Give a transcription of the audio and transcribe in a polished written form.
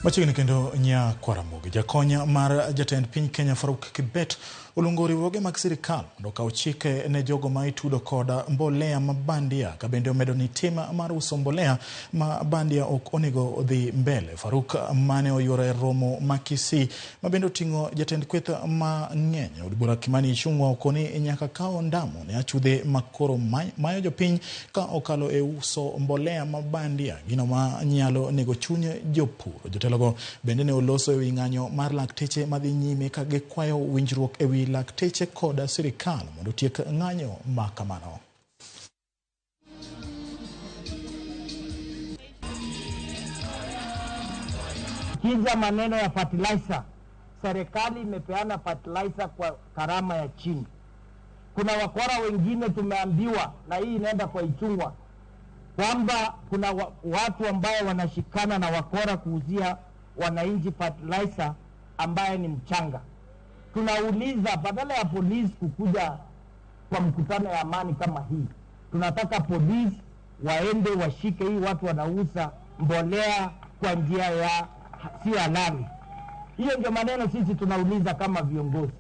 Machiegni kendo Nyakwaramogi, jakony mar jatend piny Kenya Faruk Kibet oluongo riwruoge mag sirikal mondo okaw chike ne jogo ma itudo kod mbolea ma bandia, ka bende omedo ni tim mar uso mbolea ma bandia ok onego dhi mbele. Faruk mane oyuoro e romo ma Kisii ma bende oting'o jatend kweth mang'eny e od bura Kimani Ichung'wa okoni nyaka kaw ondamo ne achudhe makoro mayo jopiny ka okalo e uso mbolea ma bandia, gino ma nyalo nego chuny jopur. Jotelogo bende ne oloso ewi ng'anyo mar lakteche madhi nyime ka gikwayo winjruok ewi lakteche kod sirikal mondo otiek ng'anyo ma kamano. Kija maneno ya fertilizer, serikali imepeana fertilizer kwa gharama ya chini. Kuna wakora wengine tumeambiwa, na hii inaenda kwa Ichung'wa, kwamba kuna watu ambao wanashikana na wakora kuuzia wananchi fertilizer ambaye ni mchanga. Tunauliza, badala ya polisi kukuja kwa mkutano ya amani kama hii, tunataka polisi waende washike hii watu wanauza mbolea kwa njia ya si halali. Hiyo ndio maneno sisi tunauliza kama viongozi.